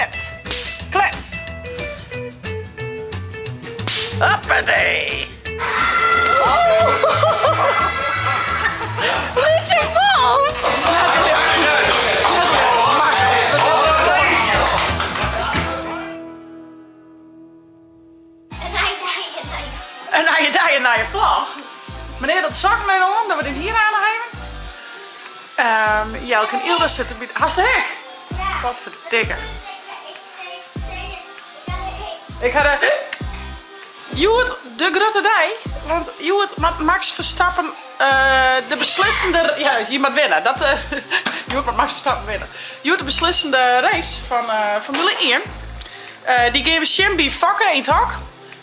Klets. Klets. Hoppatee. Lytse bal! In nije dei, in nije vlog. Menear docht sokken even oan, dat we dyn hier oan hawwe. Jelke en Ylda sitte by. Hast de hik? Potferdikke. Ik ha de hik. Hjoed de grutte dei, want hjoed moat Max Verstappen de beslissende, ja, hy moat winne. Dat, hjoed moat Max Verstappen winne. Hjoed de beslissende race fan Formule ien. Dy gean we sjen by Fokke yn 't hok.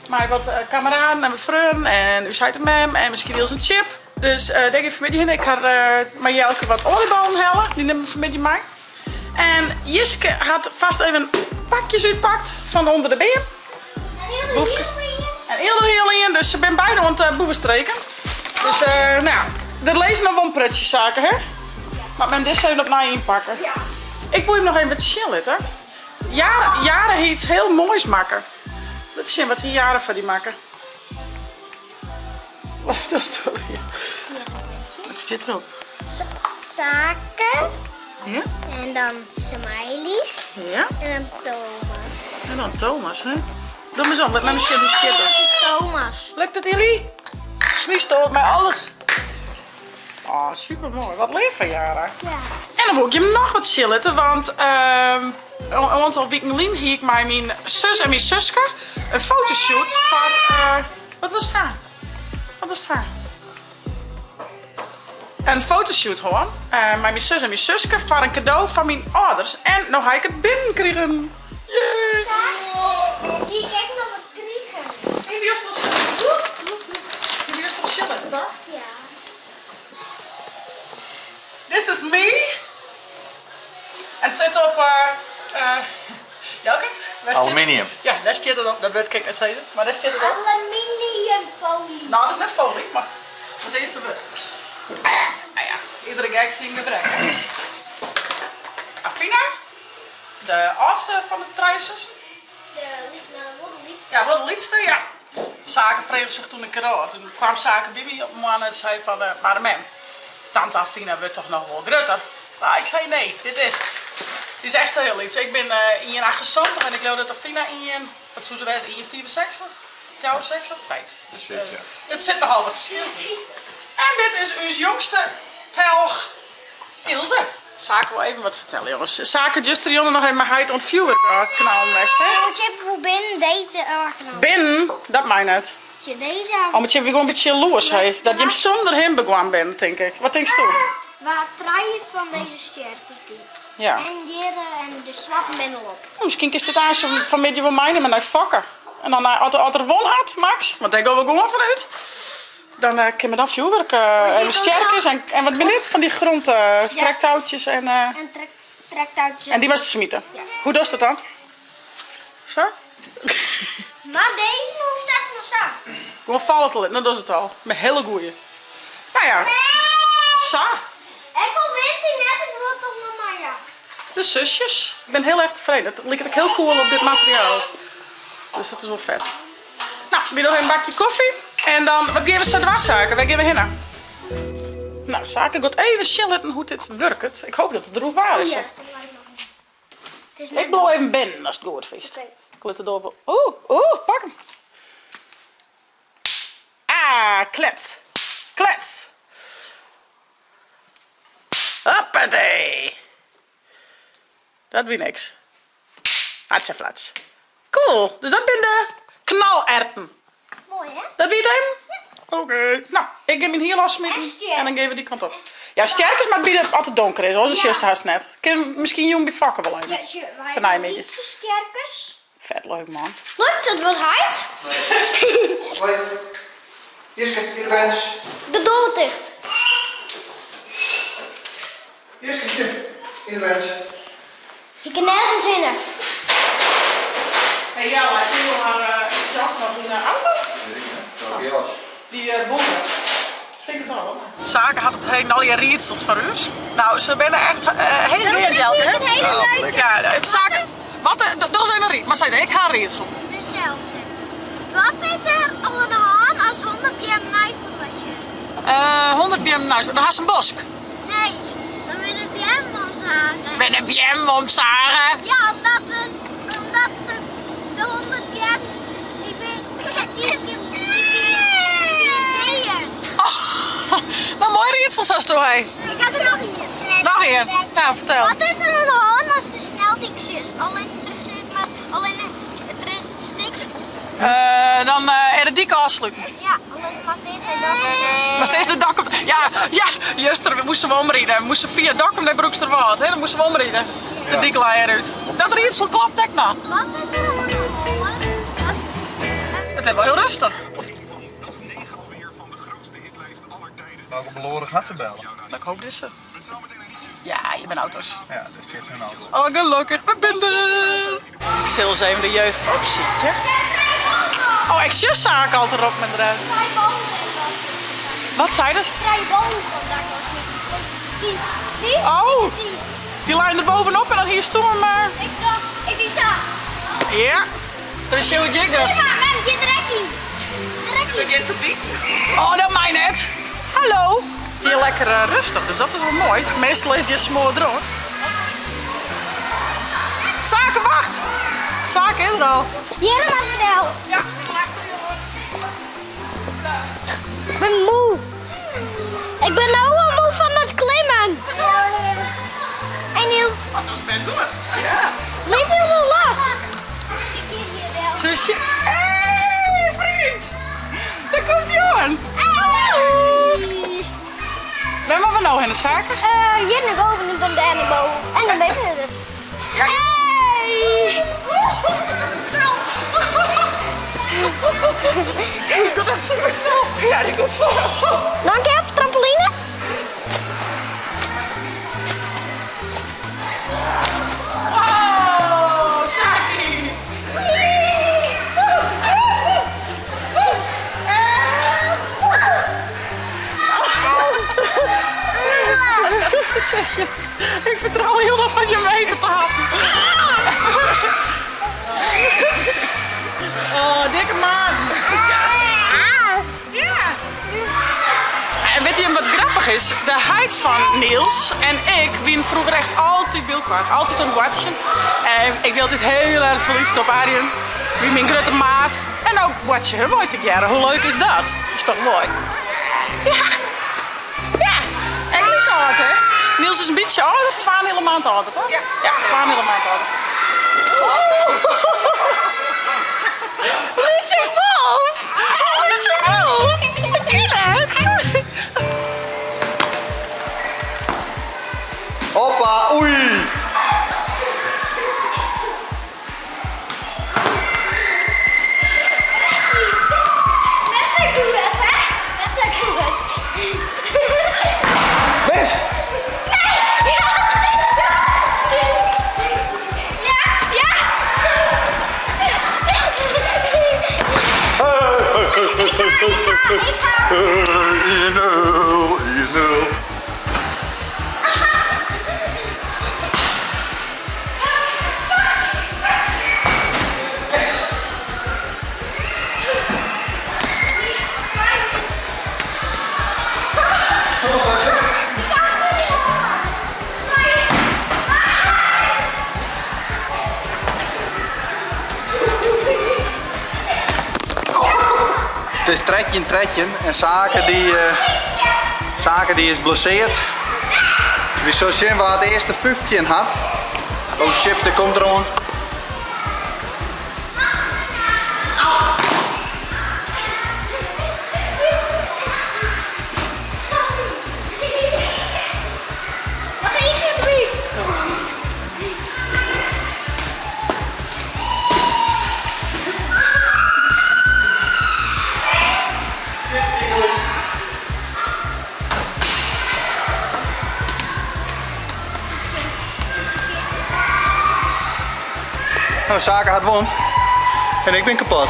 Mei wat kameraden en wat freonen en ús heit en mem en miskien Ilse en Chip. Dus dêr gean we fanmiddei hinne. Ik ha mei Jelke wat oaljeballen helle. Dy nimme we fanmiddei mei. En Jiske hat fast even pakjes útpakt fan ûnder de beam. Boefke. En Ilde hiel ien, dus se binne beide oan it boevenstreken. Dus nou ja, der lizze noch wol in prutsje saken, hè? Moat mem dizze even opnij ynpakke. Ik woe jim noch even wat sjen litte. Jare, Jare hie iets hiel moais makke. Lit sjen, wat hie Jare foar dy makke? Wat is dat? Wat stiet derop? Saken. Ja. En dan smileys. Ja. En dan Thomas. En dan Thomas, hè? Doe maar zo, lit mem sjen hoe stiet it. Thomas. Lukt it Illy? Smyst mei alles. Oh, super moai. Wat leaf fan Jara. Ja. En dan wol ik jim noch wat sjen litte, want een oantal wiken lyn hie ik mei myn sus en myn suske in fotoshoot foar, wat was dat? Wat was dat? In fotoshoot hân mei myn sus en myn suske foar in kado fan myn âlders. En no ha ik it binnen krigen. Yes! Hie ik ek noch wat krigen. Hie juist al Hie juist al sjen litte, toch? Ja. This is me. En it sit op, Jelke? Wêr stiet- Aluminium. Ja, dêr stiet it op. Dat wurd kin ik net sizze, mar dêr stiet it op. Aluminiumfolie. No, dat is net folie, mar it earste wurd. Nou ja, iedere gek syn gebrek. Afina, de âldste fan de trije sussen. De lytste. Ja, wol de lytste, ja. Sake frege sich toen in kear ôf. Toen kwam Sake by my op in moarn en sei fan, mar mem, tante Afina wurdt toch noch wol grutter? Mar ik sei nee, dit is it. Dy is echt hiel lyts. Ik bin 1,78 en ik leau dat Afina ien, wat soe se wêze, 1,65? 64? Sayts. Dus it sit nochal wat ferskil yn. En dit is ús jongste telch Ilse. Sake wol even wat fertelle, jonges. Sake hat justerjûn noch even mei heit oan it fjoerwurk ôfknallen west, hè? En Chip woe binnen deze ôfknallen. Binnen? Dat mei net. Tsjin deze Oh, mar Chip wie gewoan in bytsje jaloers, hè? Dat jim sûnder him begûn binne, tink ik. Wat tinkst do? Waar trije fan deze stjerkes die. Ja. En hjirre en de swarten binne al op. Oh, miskien kinst dit aanst fanmiddei wol meinimme nei Fokke. En dan as er won hat, Max, want dêr gean we gewoan fan út. Dan kinne we dan fjoerwurk even stjerkes en wat binne dit fan dy grond trektoutsjes en. En trektoutsjes. En dy moatst smite. Hoe dochst dat dan? Sa? Mar dizze hoecht echt noch sa. Gewoan falle te litten, dan dochst it al. Mei hiele goeie. Nou ja, sa. Ek al wint hy net, ik wol it toch noch mar ja. De zusjes. Ik bin hiel erch tefreden. It liket ek hiel cool op dit materiaal. Dus dat is wol fet. Nou, wy dogge even in bakje kofje en dan, wat gean we sa dwaan Sake? Wêr gean we hinne? Nou, Sake giet even sjen litten hoe't dit wurket. Ik hoop dat it droech waar is. Ja, Ik bliuw even binnen ast it goed fynst. Ik lit de doar wol. Oeh, oeh, pak 'm. Ah, klets. Klets. Hoppatee. Dat wie niks. Hatsjaflats. Cool, dus dat binne de knalerten. Moai hè? Dat wie it even? Ja. Oké. Nou, ik gean myn hier lossmiten en dan gean we dy kant op. Ja, stjerkes moat by de, as it donker is, oars dan sjochst hast net. Kin miskien jûn by Fokke wol even. Ja, sjoch, wy hawwe lytse stjerkes. Fet leuk man. Lukt it wat heit? Hoi. Jiske, hjir de bench. De doar ticht. Jiske, hier, yn de bench. Ik kin nergens hinne. Hey Jelle, heb je har jas noch yn de auto? Weet ik net. Welke jas? Dy bonke. Vind ik it al. Sake hat op 't heden allegear riedsels foar ús. Nou, se binne echt hiel gear, Jelke, hè? Hele leuke. Ja, Sake. Wat, eh, dat is even ried. Mar sei, ik ha in riedsel. Dezelfde. Wat is der oan de hân as 100 beammen neist elkoar sjochst? Eh, 100 beammen neist Dan hast in bosk. Nee, dan binne de beammen omsage. Binne beammen omsage? Ja, omdat, het, omdat de, de 100 beammen, die binne, die, die, die, Oh, nou, moai riedsels hasto, hé. Ik ha der noch ien. Noch ien? Nou, fertel. Wat is der oan de hân as de sneldyk sjochst? Allinnich der sit mar allinnich der is it stik. Uh, dan uh, er de dyk ôfsluten. Ja, allinnich moatst earst nei Dokkum ta. Moatst earst nei Dokkum ta. Ja, ja, juster, we moasten we omride. We moasten fia Dokkum nei Broeksterwâld, hè? Dan moasten we omride. De dyk lei derút. Dat riedsel klopt ek noch. Wat is der oan de hân as It is wol hiel rêstich. Welke belorig had ze bellen? Ik hoop dizze. Ja, je bent auto's. Ja, dus zit hun auto. Oh, gelokkich, we binne der. Ik sil ris even de jeugd opsykje. Oh, ik sjoch Sake al erop met de. Wat sei dat? Trije ballen fan dak was niet. Die, die, Oh, die. die lijn er bovenop en dan hier stoel maar. Ik dacht, ik die zo. Ja, dat is heel jigger. Ja, mem, je drekkie. Drekkie. Oh, dat mij net. Hallo. Hier lekker eh, rustig, dus dat is wel mooi. Meestal is die smoor druk. Sake, wacht. Sake is er al. Hier maar snel. Ja, Ik ben moe. Ik ben nou al moe van het klimmen. En Niels, Dat is best goed. Ja. liet heel los. Zusje. Hey, vriend. Daar komt Johan. Hallo. Waar moeten we nou heen, Sake? Eh, hier naar boven en dan daar naar boven. En dan ben je er. Ja. Hey! Snel. Ik komt echt super snel. Ja, die komt vol. Nog een keer op de trampoline. Wow, Shaki. Zeg je het? Ik vertrouw heel nog van je meter te happen. Oh, dikke man. Ja. En weet je wat grappig is? De heit van Niels en ik wien vroeger echt altijd by elkoar. Altijd oan it boartsjen. En ik wie altyd hiel erch ferliefd op Arjen. Wie myn grutte maat. En no boartsje hun mei tegearre. Hoe leuk is dat? Is toch moai? Ja. Ja. Ek like âld, hè? Niels is in bytsje âlder, twaenheale maand âlder, toch? Ja, ja twaenheale maand âlder. Oh. Lytse wolf! Lytse wolf! Dat kin net! Hoppa, oei! Net goed, hè? Net goed. Mis! Ja! Ja! Ik ga. 1-0, 1-0. Het is 13 13 en Sake die, eh, Sake die is blesseerd. Wy sille sjen wa't de earste 15 hat. Oh shit, der komt der oan. Nog eentje, drie. Nou, Sake hat wûn. En ik bin kapot.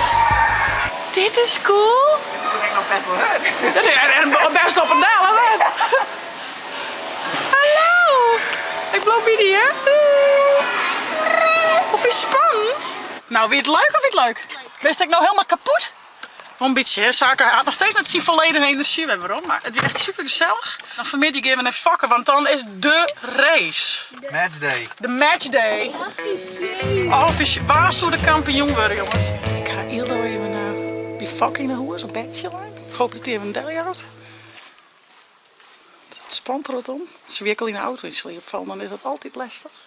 Dit is cool. Dat ik noch bêst wol hurd. En bêst op en del, hè? Hallo. Ik bliuw by dy, hè? Of is Nou, wie it leuk of wie it leuk? Bist ek no helemaal kapot? Wol in bytsje, hè? Sake hat noch steeds net syn volledige enerzjy wer werom, mar it wie echt super gesellich. Dan fanmiddei gean we nei Fokke, want dan is de race. Matchday. De matchday. Offisjeel. Offisjeel. Wa soe de kampioen wurde, jonges? Ik ha Ildo even by Fokke yn 'e hûs op bedsje lein. Ik hoop dat hy even deljout. It spant der wat om. Se wie ek al yn 'e auto yn sliep fallen, dan is dat altyd lestich.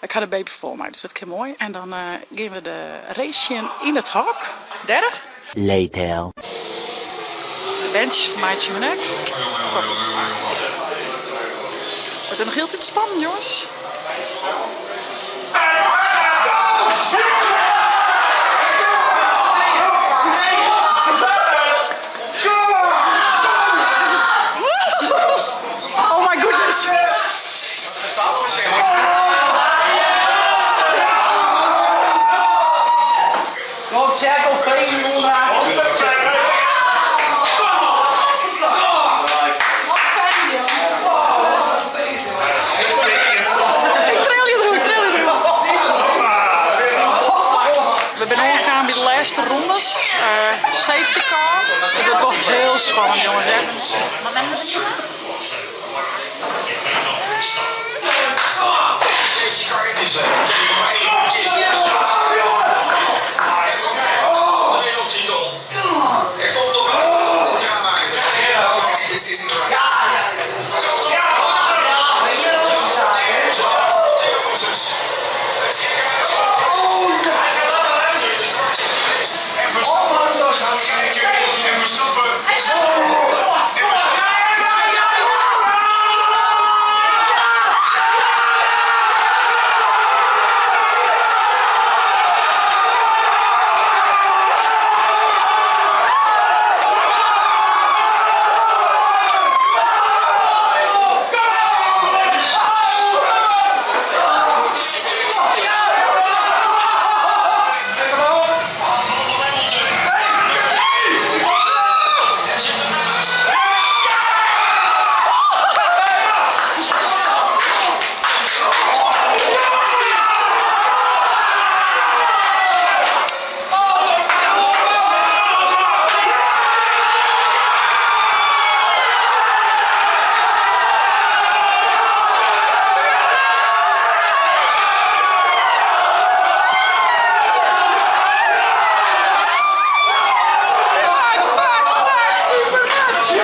Ik ha de baby foar my, dus dat kin moai. En dan gean we de race sjen yn it hok. Dêr. Later. De berntsjes fermeitsje hun ek. Top. It is noch hieltyd spannend, jonges. Oh my goodness! Ik trilje deroer, ik trilje deroer. We binne oankaam by de lêste rondes. Safety car. It wurdt wol hiel spannend, jonges. Hè? Max, Max, Max, super Max!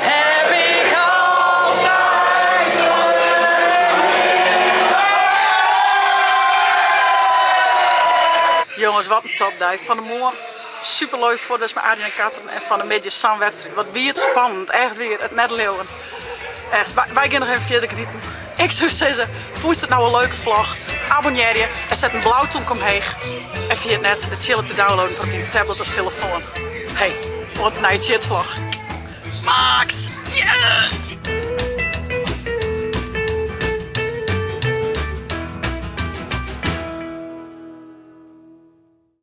Heb ik altijd Jongens, wat in topdei. Fan 'e moarn superleuk foar dus mei Arjen en Katrin en fan 'e middei sa'n wedstriid. Wat wie it spannend, echt wier, it net leauwen. Echt, wy gean noch even fierder genieten. Ik soe sizze, fûnst it no in leuke vlog? Abonnearje en set in blau tûmke omheech. En ferjit net de chillip te downloaden foar op dyn tablet of telefoan. Hey, oant de nije Tjitsvlog. Max! Yeah!